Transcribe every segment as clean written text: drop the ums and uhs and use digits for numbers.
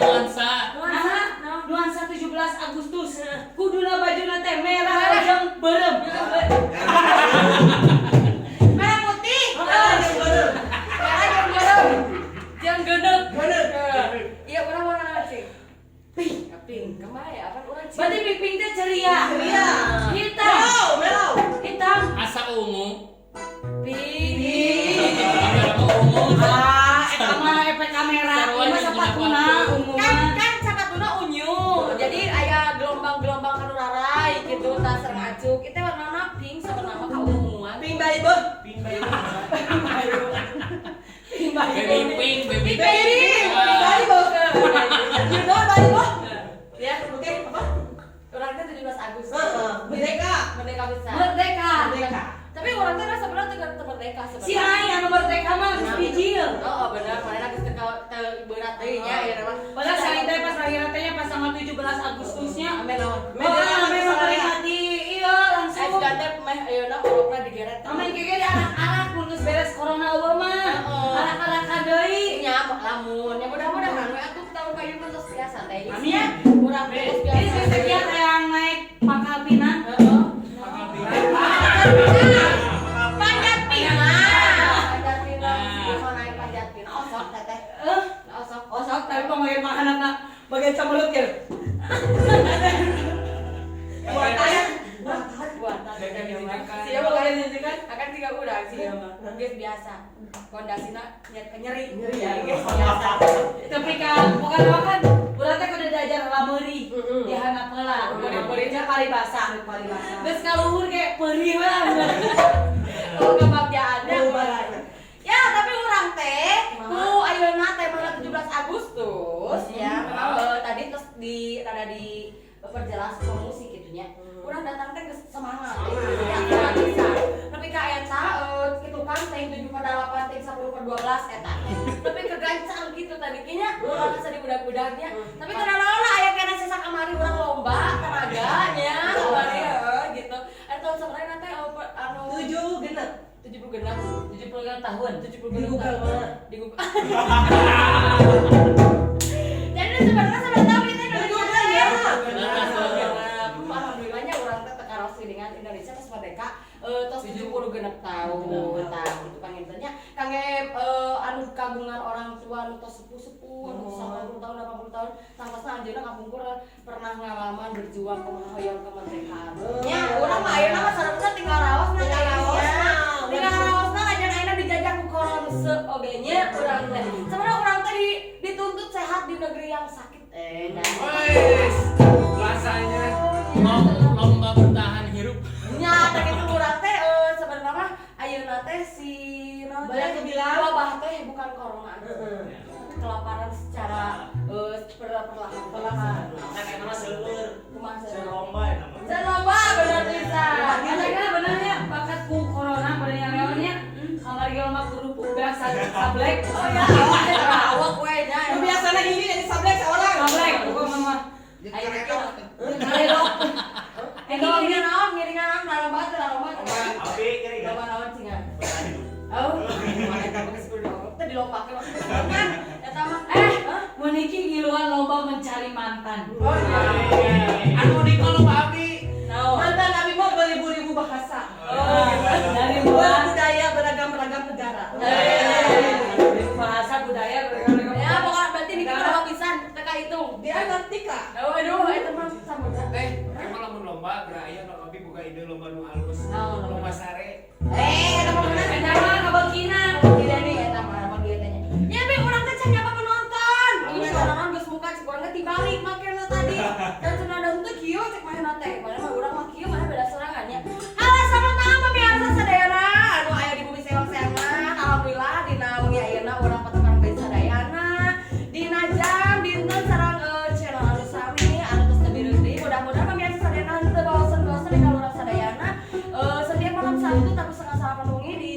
Nuansa. Nuansa, nuansa 17 Agustus. Kuduna bajuna teh merah jeung beureum. Merah putih. Heeh. Merah jeung beureum. Jeung geuneup. Geuneup. Iya, urang warna naon, Cing? Pink. Pink. Kemana ya? Apa urang, Cing? Berarti pink teh ceria. Ceria. Hitam. Mellow, mellow. Hitam. Asa ungu. Pink. Kamera mah ungu. Ah, eta mah efek kamera. Sarua Ieu mah jeung sapatuna dina ungu Kan mah. kan sapatuna unyu. Jadi aya gelombang-gelombang kanu rarai gitu, tah sareng acuk. Itu warna pink sebenarnya ka unguan. Pink bayi beuh. Pink bayi. Baby pink, baby Baby pink. Pink bayi beuh. You know bayi beuh? Ya, Oke, apa? urang teh 17 Agustus. Heeh, merdeka. Merdeka bisa. Merdeka. Merdeka. Tapi urang teh sebenarnya teu merdeka sebenarnya. Si aing anu merdeka mah geus bijil. Oh, bener, mana geus teu teu berat deui nya ieu mah. Padahal si aing teh pas lahir teh nya pas tanggal 17 Agustusnya. Ame naon? Oh, ame memperingati, iya Eh, langsung. sudah teh meh ayeuna orokna digeret. Amin keke di anak-anak mun geus beres corona eueuh mah. Heeh. Anak-anak deui. Nya lamun ya mudah-mudahan we atuh tahun payun tos biasa teh. Amin. Urang teh geus Ini biasa. sekian yang naik pangkal pinang. Heeh. Panjat pinang. Panjat pinang. Mau naik panjat pinang. Osok teteh. Eh, Osok. osok tapi pemain makanan bagian camelut ya. Buatan. Buatan. Siapa bagian nyanyikan? Akan tiga urang sih ya mah. Geus biasa. Pondasina nyeri. Nyeri ya. Geus biasa. Tapi kan bukan kan urang teh kudu diajar lameuri. Heeh. Di handap heula. Meuri-meuri. Nya paribasa. Paribasa. Geus ka luhur ge peurih we. Oh, kebagjaannya. Lebaran. Ya, tapi urang teh ku ayeuna teh tanggal 17 Agustus ya. Memang tadi terus di rada di perjelas promosi gitu nya. Urang datang teh geus semangat. Ya, semangat pisan. Nepi ka eta kitu kan teh 7 per 8 teh 10 per 12 eta teh. Nepi kegancang gitu tadi kayaknya urang asa di budak-budaknya. Tapi teu naon lah, aya keneh sesa kamari urang lomba tenaganya kamari heuh gitu. Eta tahun sabaraha teh anu 7 genep. 70 genep. 70 tahun. 70 Di Google tahun. mana? Di Google. Jadi sebenarnya sebenarnya tahu kita Di Indonesia Google teh. ya. Genep. Alhamdulillahnya urang teh teu karaos dengan Indonesia tos merdeka tos 70 genep tahun. Tah gitu pangintennya kangge anu kagungan orang tua anu tos sepuh-sepuh anu 90 tahun, 80 tahun, tangkasna anjeunna kapungkur pernah ngalaman berjuang kumaha hoyong kemerdekaan. Nya urang mah ayeuna mah sareng tinggal raosna. Tinggal raosna. Tinggal raosna aja ayeuna dijajah ku koronse oge nya urang teh. Sebenarnya urang teh dituntut sehat di negeri yang sakit. Eh, nah. Wes, bahasanya. Lomba bertahan hirup. Nya teh kitu urang teh sebenarnya mah ayeuna teh si naon teh? Banyak yang bilang. Wabah teh bukan corona. Heeh. Kelaparan secara perlahan Perlahan. Kan eta mah seueur. Kumaha Seueur seueur? lomba eta mah. Seueur lomba bener pisan. Karena kan benernya bakat ku corona benernya leonnya kamari lomba kerupuk beak sablek. Oh ya, awak teh awak we nya. Nu biasana ini jadi sablek seorang. Sablek pokoknya mah. Ayo Karedok. Eh, ngiringan naon, ngiringan naon, lomba teh lomba. Abi kira Lomba naon cingan? Oh, eta mah geus kudu teh dilompakeun maksudnya. Eta mah Eh, mun iki ngiluan lomba mencari mantan. Oh iya. Anu di lomba abi. Naon? Mantan abi mah beribu-ribu bahasa. Oh, dari mulai Berbudaya beragam-ragam negara. dari bahasa budaya beragam-ragam. Ya, pokoknya berarti niki berapa pisan teka hitung. Di Antartika. Oh, aduh, eta mah samudra. Eh, emang lamun lomba beraya nu abi boga ide lomba nu halus. Naon, lomba? Lomba sare. Eh, eta mah bener. Eta mah kabeukina. Tidak nih, eta mah apa duit tanya. Ya, be urang teh can nyapa penonton. Ini naon geus muka cek urang teh tibalik makena tadi. Dan cenah da henteu kieu cek manehna teh. Mana mah urang mah kieu mana beda sorangannya. Halah sama tangan pemirsa sadayana anu aya di bumi sewang-sewangan. Alhamdulillah dina wengi ayeuna urang patepang deui sadayana. Dina jam dinten sareng channel anu sami anu tos teu deui. Mudah-mudahan pemirsa sadayana henteu bosen-bosen dina urang sadayana. Setiap malam Sabtu tapi setengah salapan wengi di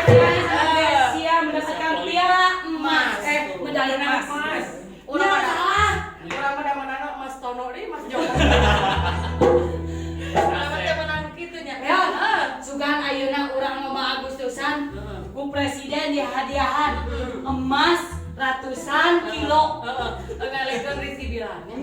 Akhirnya Gracia mendapatkan piala emas. Medali emas. Urang Ya, mah salah. Urang mah da manana Mas Tono deui Mas Joko. Urang mah teh menang kitu nya. Ya, sugan ayeuna urang lomba Agustusan ku presiden dihadiahan emas ratusan kilo. Heeh. Ngalehkeun Rizky Billar nya.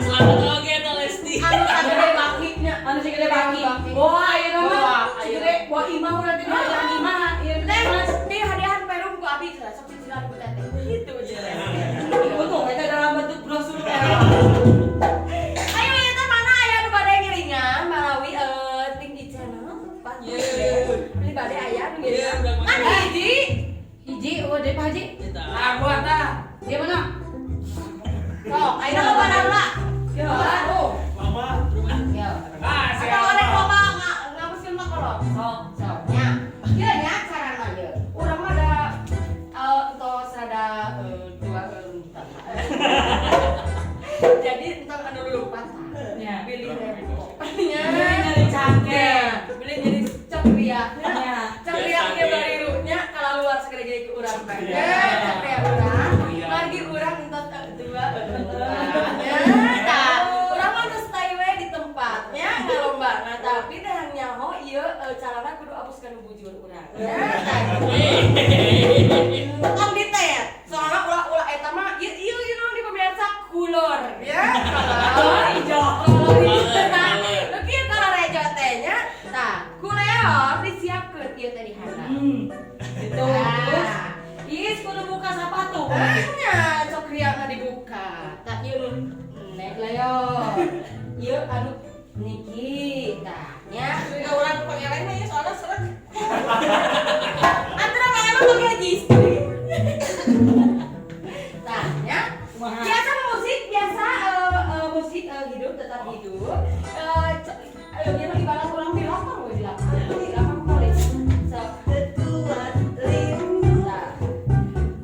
Selamat oge eta Lesti. Anu sagede baki nya. Anu segede baki. Wah, ayeuna mah Wah, segede wah imah urang teh dihadiahan imah. Ieu Teh, emas. di hadiahan perum ku abi cenah sok cicilan ku teteh. Gitu cenah. Untung eta dalam bentuk brosur. Ayo ieu teh mana aya nu bade ngiringan Malawi ting di channel Pak. Beli bade aya nu ngiringan. Kan hiji. Hiji, oh deh Pak Haji. Ah, gua tah. Dia mana? Sok, ayeuna loba nangla. Ya. Aduh. Mama. Ya. Ah, Atau ada loba ngapuskeun mah kolot. Sok. Sok nya. Ieu nya carana ieu. Urang mah da entos rada dua luntan. Jadi entong anu lulupat. Ya. Beli repot. Nya. Beli nyari cangkeng. Beli jadi cokria. Ya. Cokria ge barirunya kalau luar segede-gede ke urang teh. Cokria urang. Margi urang entos dua luntan. Ya, tah. Urang mah geus stay we di tempatnya ngalomba. Nah, tapi teh hayang nyaho ieu carana kudu apus kana bujur urang. Ya, tah. Tong ditet. Soalna ulah-ulah eta mah ieu ieu ieu naon di pemirsa kulor ya. Oh, hijau. Kolor hijau. Nah, nu kieu kolor hejo teh nya. Tah, ku Leon disiapkeun ieu teh di handap. Gitu. Terus, Iis kudu buka sepatu. Nya cokriana dibuka. Tah ieu nu nek Leon. Ieu anu niki tah nya. Juga urang pangeran mah ya soalnya seret. Antara pangeran pakai jistri. Tah nya. Kumaha? Biasa musik, biasa musik hidup tetap hidup. Dia lagi balas ulang di lapang we di lapang. Di lapang paling. So, nah.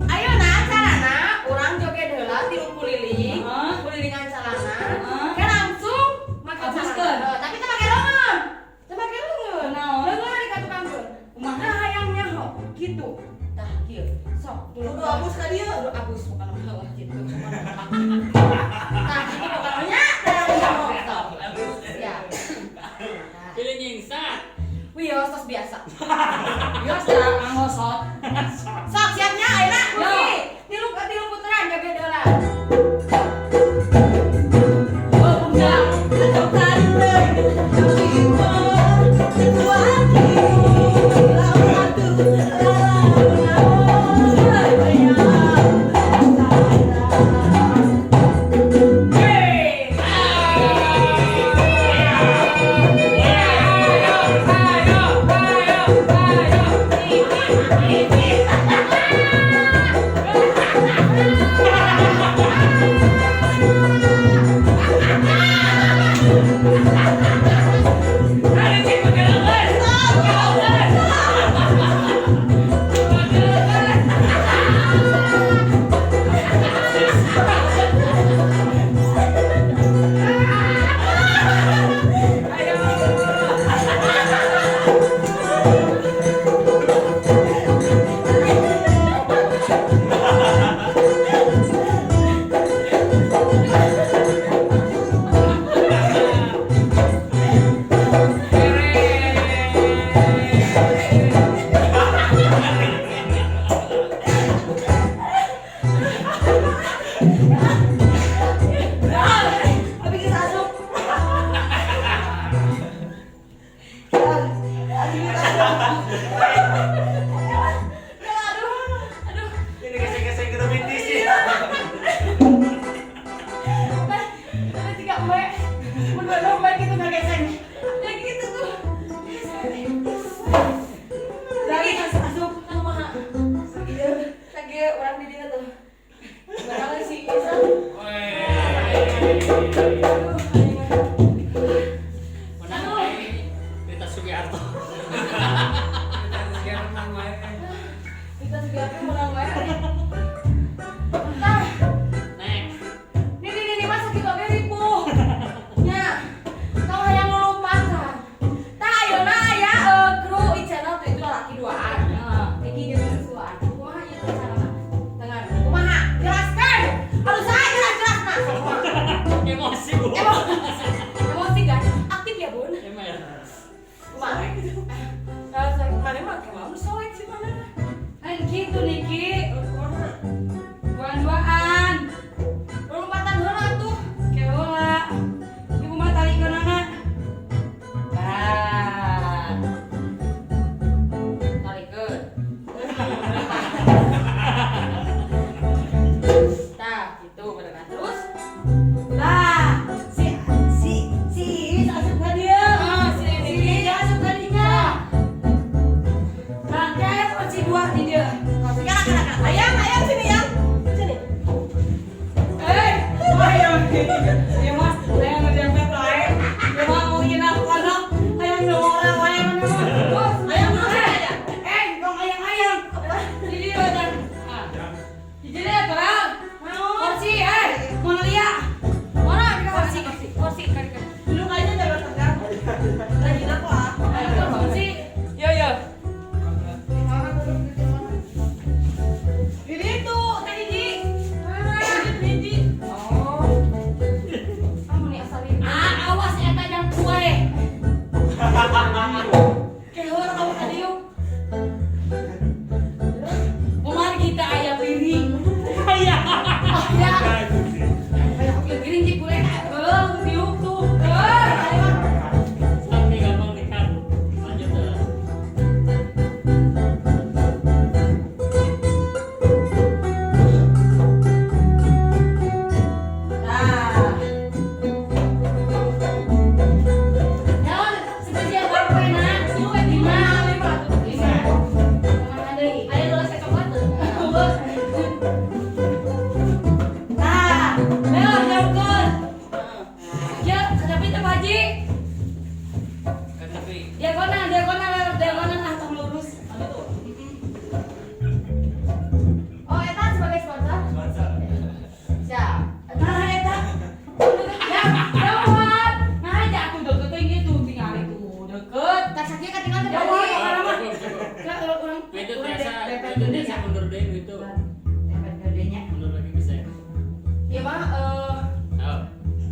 Ayo nah carana urang joget heula tilu kuliling, Heeh. kulilingan calana. Heeh. Ke langsung make Abuskeun. calana. Heeh, tapi teu make leungeun. Teu make leungeun. Naon? Leungeun di katukangkeun. Kumaha? Nah hayang nyaho kitu. Tah kieu. Sok dulu Kudu abus ka dieu. kudu abus bukan mah gitu. Tah kitu pokoknya nya hayang nyaho sok. Siap. Tah. Pilih nyingsa. Wios tos biasa. Wios tah ngosot. Sok siapnya ayeuna Yo. musik. Tilu tilu putaran joget heula. Oh, enggak. Abi geus asup. Aduh, aduh. Ini gesek-gesek ke betis sih. Ada tiga embe. Mun dua embe gitu ngageseng. Ya gitu tuh. Dari geus asup. Kumaha? Ieu sakieu urang di dieu tuh. Barang si Isa. Aduh, aing. Menang aing. Rita Sugiarto. Kita juga menang wae. Tah, Next. nih nih nih masa kitu oge ripuh. Nya. Tong hayang ngelumpat tah. Tah ayeuna aya kru i channel tuh itu lalaki duaan. Ieu mah hayang nu dempet wae. Ieu mah mau nginap pondok, hayang nu orang wae mana mah. Bos, hayang nu aja. Eh, tong hayang-hayang. Di dieu dan. Ah. Di dieu terang. Kursi, eh, mau lia. Mana kursi kursi kali kali. Dulu kayaknya jaga tegang. Lagi aku ah. Ayo kursi. Yo yo. Ini tuh teh hiji. Hiji. Oh. Kamu nih asalin. Ah, awas eta jang kue. Keheula kamu tadi yuk. Kumaha kita aya piring. Aya. Aya. Piring jeung kue. Heuh, diuk tuh. Heuh, ayo. Sampai gampang dikat. Lanjut tuh. Nah. Naon, sebenernya apa na? Lima. Lima. Kumaha deui? Ada dua set coklat tuh. Nah, ayo jauhkeun. Ya, tapi teh Pak Haji. Kan tapi Diagonal, diagonal, diagonal lah tong lurus. Oh, eta sebagai sponsor? Sponsor. Siap. Nah, eta. Ya, jauhan. Nah, aja atuh deket teh gitu, tinggal itu deket. Tak sakit ketinggalan teh Jauhan Pak Haji. pokokna mah. Cukup, cukup. Lah kalau urang Nah, itu urang biasa, dempet itu gede biasa ya. mundur deh itu. Dempet gedenya. Mundur lagi bisa ya. Iya mah Oh.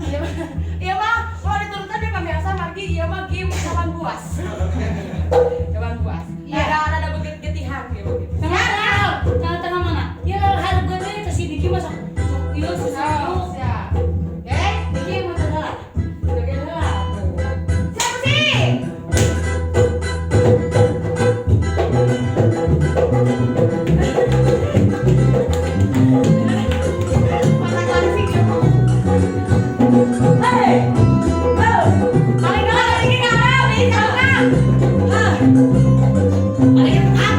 iya mah iya mah kalau diturutan dia pemirsa margi iya mah game hewan buas. Hewan buas. Iya. Ada ada beget-getihan gitu. Tengah, tengah, tengah mana? Ya hareup gede teh si Diki mah sok sok ieu susah Oh, ieu. siap. Oke. Diki mah teu salah. Teu salah. Siap sih. Makan langsing ya, Bu. Hey. Oh. Paling nggak lagi ngarep, ini ngarep. Ah. Paling tengah.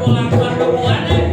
Pulang perempuan eh.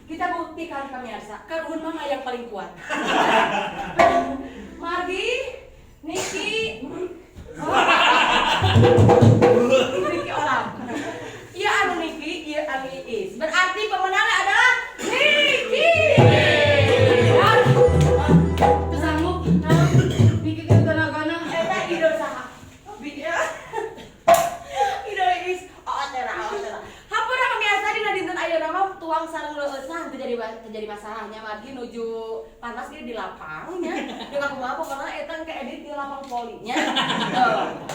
Kita buktikan pemirsa. Karuhun mana yang paling kuat? Margi, Niki, Niki orang. iya anu Niki, iya anu Iis. Berarti pemenangnya adalah Niki. Teu sanggup. Diki ke gana-gana. Eta idol saha? Idol Iis. Oh, tera, oh, tera. Hampura pemirsa dina dinten ayeuna mah Tuang sareng leueusna teu jadi teu jadi masalahnya, margi nuju panas ge di lapangnya. Dengan kumaha pokokna eta ke edit di lapang volinya.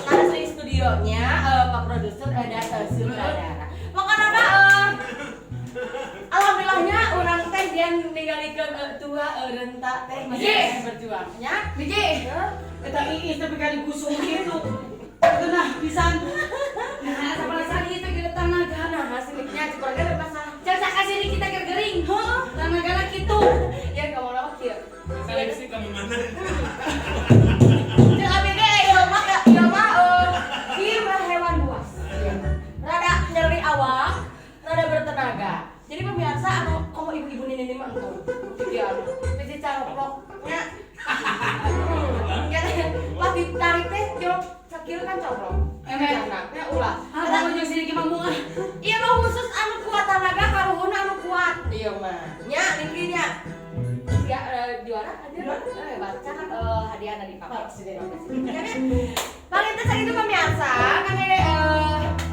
Karena di studionya Pak produser dan sutradara. Makanya alhamdulillahnya urang teh dia ninggalikeun tua renta teh masih Yes. berjuang nya. Biji. Eta iis tapi kali busung gitu. Nah, pisan. Nah, asa perasaan ieu teh gede tanaga. Nah, siliknya kurang ada masalah. Jangan sakasih kita keur gering. Heuh, tanagana kitu. Ya kamu nama kieu. Seleksi kamu mana? Jeung abi ge ieu mah ieu mah ieu mah hewan buas. Rada nyeri awak, rada bertenaga. Jadi pemirsa anu komo ibu-ibu nini mah entong. Iya, biji caroploknya. Ya, pas ditarik teh jawab sakieu kan coplok. Emang. Anaknya ulah. Ah, kamu jeung sini mah moal. Iya mah khusus anu kuat tenaga karuhun anu kuat. Iya mah. Nya niki nya. Ya juara aja. Baca kan hadiahna dipakai. Paling teh sakitu pemirsa, kan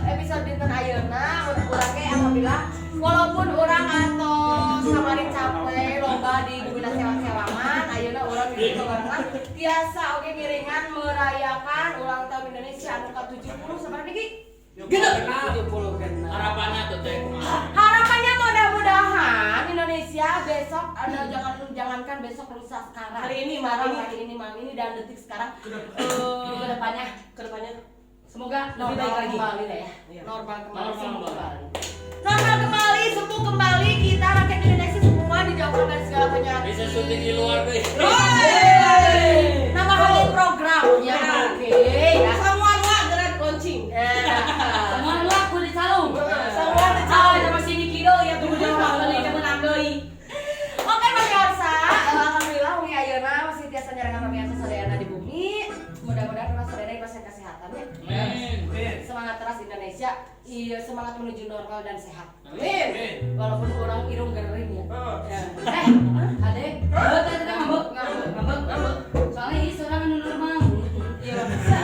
episode dinten ayeuna urang ge alhamdulillah walaupun urang atau kamari capek lomba di bumina sewang-sewangan, ayeuna urang di ditu barengan biasa oge ngiringan merayakan ulang tahun Indonesia anu ka-70 sabaraha niki? Genep. 70 genep. Harapannya tuh teh kumaha? Harapannya mudah-mudahan Indonesia besok ada, jangan jangankan besok, lusa, sekarang. Hari ini, sekarang, malam ini. Hari ini, malam ini dan detik sekarang Ke depannya. Ke depannya Semoga lebih normal baik lagi. Kembali lah ya. Iya. Normal kembali, Normal sembuh kembali. kembali. Normal kembali, sembuh kembali, kita rakyat Indonesia semua dijauhkan dari segala penyakit. Bisa syuting di luar deh. Nama hari program ya. Oke ya. Semua luak gerak launching. Semua luak kudu calung. Semua Ah, dicalung. sama sini kido ya tunggu jawab beli menang deui. Oke pemirsa, alhamdulillah wengi ayeuna masih tiasa nyarengan pemirsa sadayana di bumi. Mudah-mudahan urang sadayana diberikan kesehatan ya. Amin. Semangat terus Indonesia, iya semangat menuju normal dan sehat. Amin. Walaupun urang irung gering ya. Heeh. Ya. Eh, ade, ngambek teh teh ngambek, Ngambek. ngambek, ngambek. Soalnya ieu seorang anu normal. Iya bisa.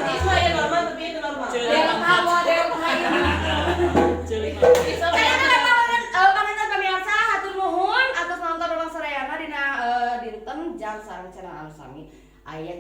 Itu ya normal tapi itu normal. Dia tahu, dia tahu. Celik. Kayaknya panginten pemirsa hatur nuhun atas nonton urang sadayana dina dinten jam sareng channel anu sami. Aya.